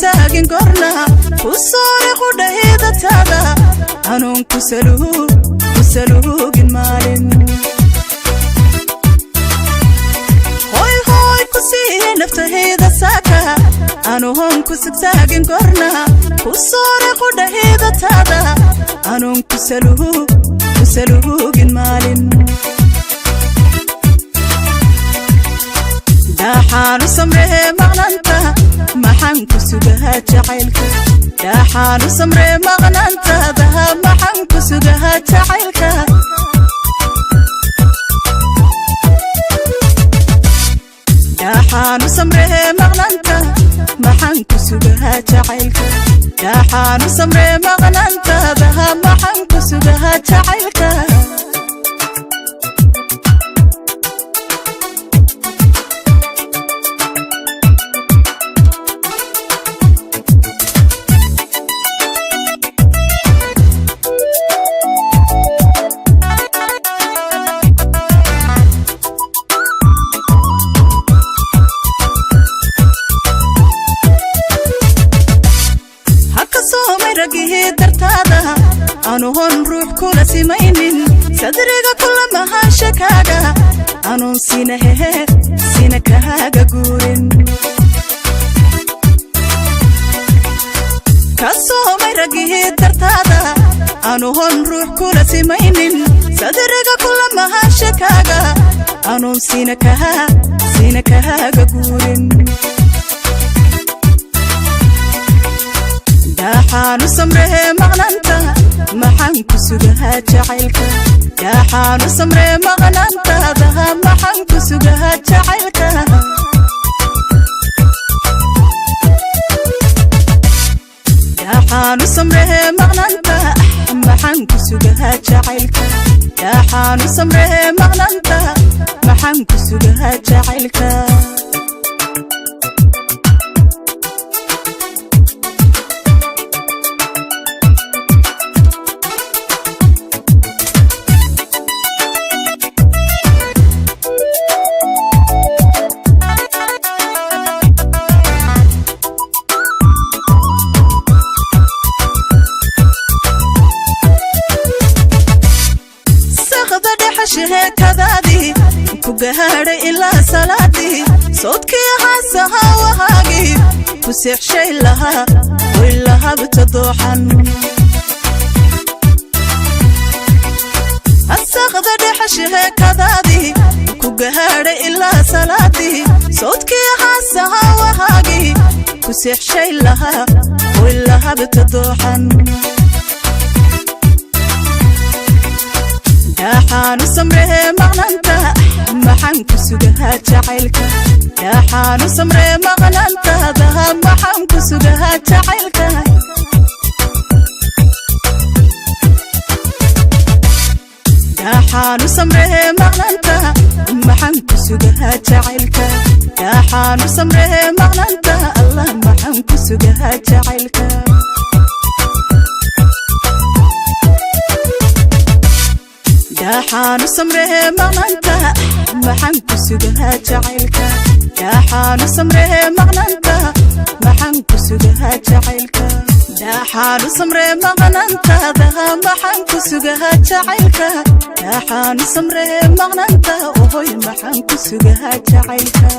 sigsaagin gorna ku soore qudhahaydatada anuun ku saluugin maalin. Hoy hoy ku siiye naftahayda saaka anuhon ku sigsaagin gorna ku soore qudhahaydatada anuun ku saluugin maalin. Dhaxaanu samree maqnanta maxaan ku sugahaa jacaylka. Dhaxaanu samree maqnantada maxaan ku sugahaa jacaylka. Dhaxaanu samree maqnanta maxaan ku sugahaa jacaylka. Dhaxaanu samree maqnantada maxaan ku sugahaa jacaylka. Ragihii dartaada anuhon ruux kula simaynin sadriga kula mahaanshakaaga anuun sina hehe sina kahaaga guurin. Ka soomay raggihii dartaada anuhon ruux kula simaynin sadriga kula mahaanshakaaga anuun sina kaha sina kahaaga guurin. Dhaxaanu samree maqnanta maxaan ku sugahaa jacaylka. Dhaxaanu samree maqnantada maxaan ku sugahaa jacaylka. Dhaxaanu samree maqnanta maxaan ku sugahaa jacaylka. Dhaxaanu samree maqnanta maxaan ku sugahaa jacaylka. Sheekadaadii ku gaadhay ilaa salaadii soodkii haasaha wahaagii ku seexshay lahaa way lahabta dooxan. Asaqda dhexe sheekadaadii ku gaadhay ilaa salaadii soodkii haasaha wahaagii ku seexshay lahaa way lahabta dooxan. Dhaxaanu samree maqnanta maxaan ku sugahaa jacaylka. Dhaxaanu samree maqnantada maxaan ku sugahaa jacaylka. Dhaxaanu samree maqnanta maxaan ku sugahaa jacaylka. Dhaxaanu samree maqnanta Allah maxaan ku sugahaa jacaylka. Dhaxaanu samree maqnanta maxaan ku sugahaa jacaylka. Dhaxaanu samree maqnanta maxaan ku sugahaa jacaylka. Dhaxaanu samree maqnantada maxaan ku sugahaa jacaylka. Dhaxaanu samree maqnanta ohoy maxaan ku sugahaa jacaylka.